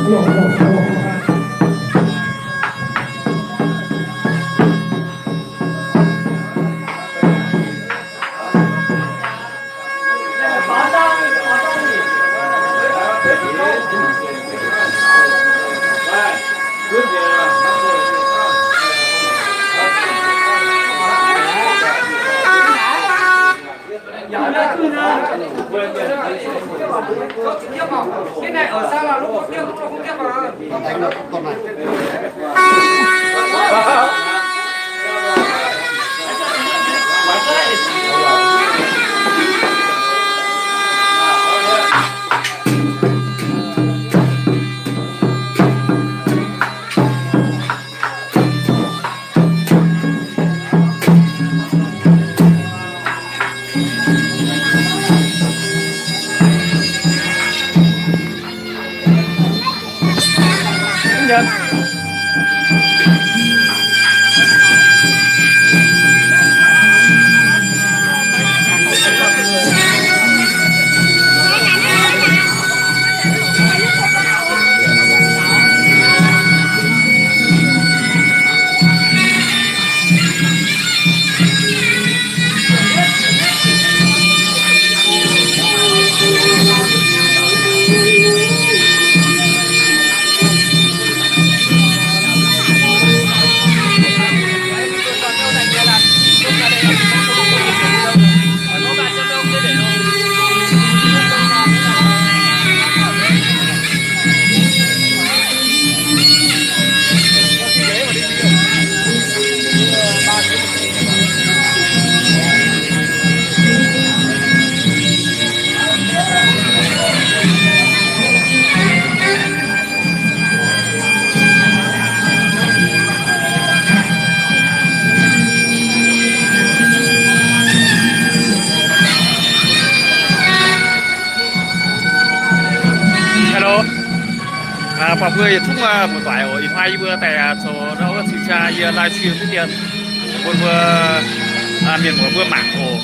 Hello. Buatc mbuo yietc zungv muoz-doic oc, ih hnoi yie mbuo daaih zoux ndau wuov cing-jaa yie live stream dien bun mbuo mienh muoz mbuo mangc oc.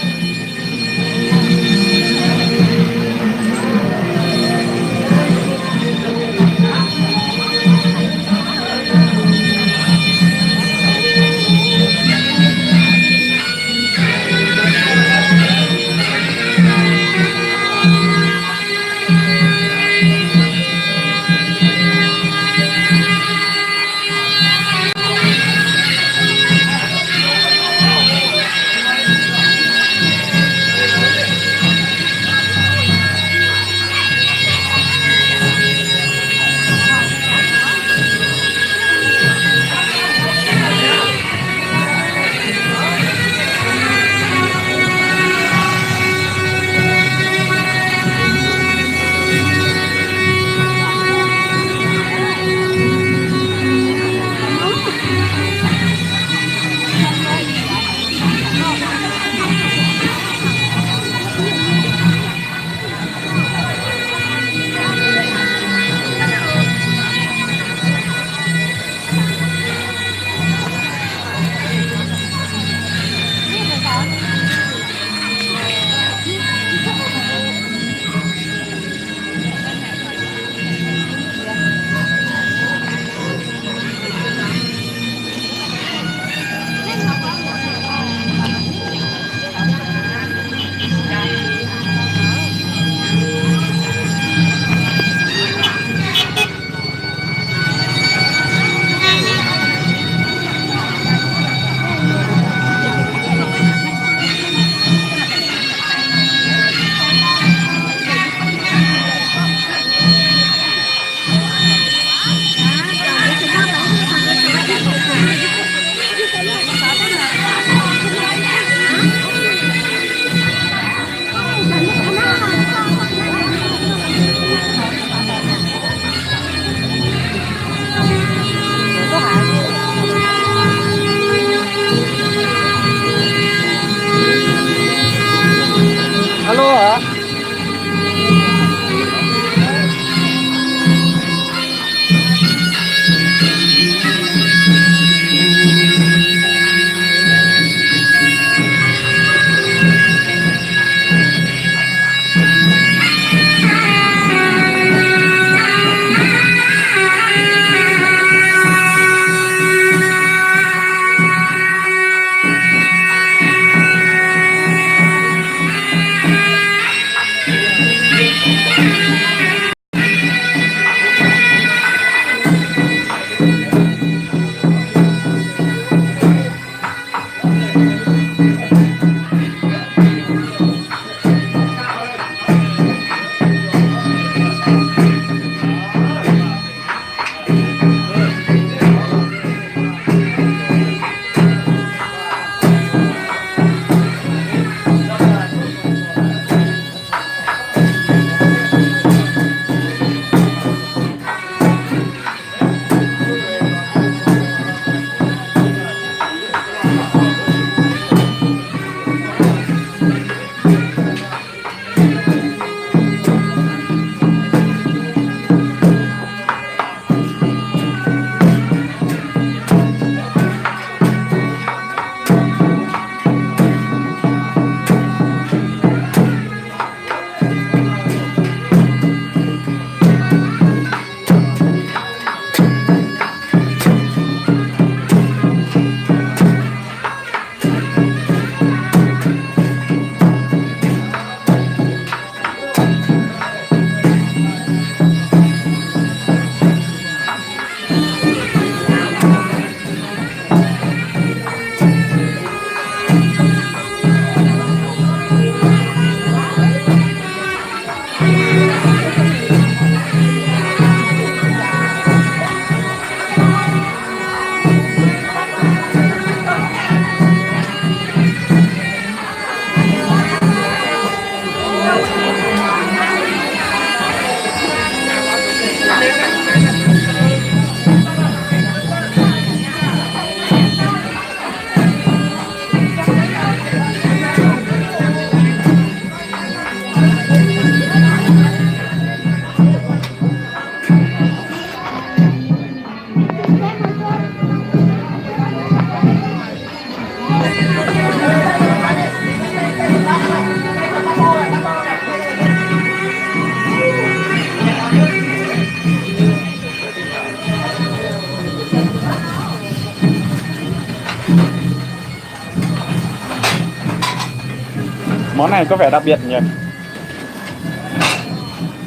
Món này có vẻ đặc biệt nhỉ?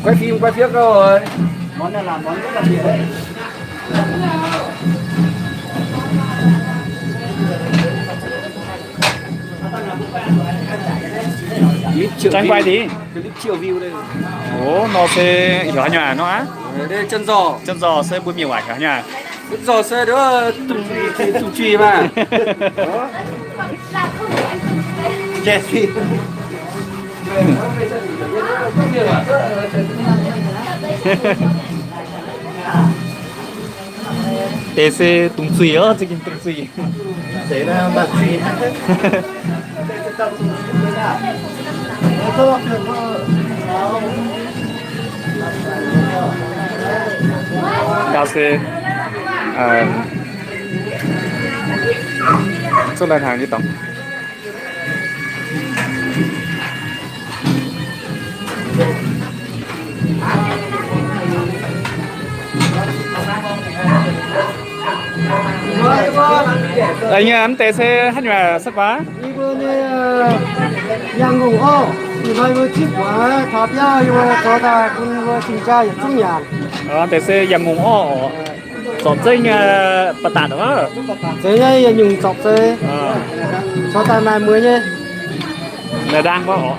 Quay phim quay phiếc rồi. Món này là món rất đặc biệt đấy. Clip triệu view. Clip triệu view đây. Ủa, nó sẽ hở nhòa nó á? Đây, chân giò. Chân giò sẽ bùi miệng hở nhòa. Chân giò sẽ đó, tùng, tùng chùy mà. Chết đi. Deix se dungx zuih oc, za'gengh dungx zuih. Gauh se, cuotv lai hnaangx nyei dorngx. Ih nyei mv deix se haaix nyungc se guaax? Yie mbuo nyei, yangh ngongh orv, ih hnoi yie mbuo zipv guaax taux biauv, yie mbuo zoux daaih bun yie mbuo cing-jaa yietc zungv nyanc. Deix se yangh ngongh orv oc. Zorpc zeiv nyei, ba'datc oc. Zeiv nyei yietc nyungc zorpc zeiv. Caux daaih maaih mueiz nyei. Naaiv ndaang wuov oc.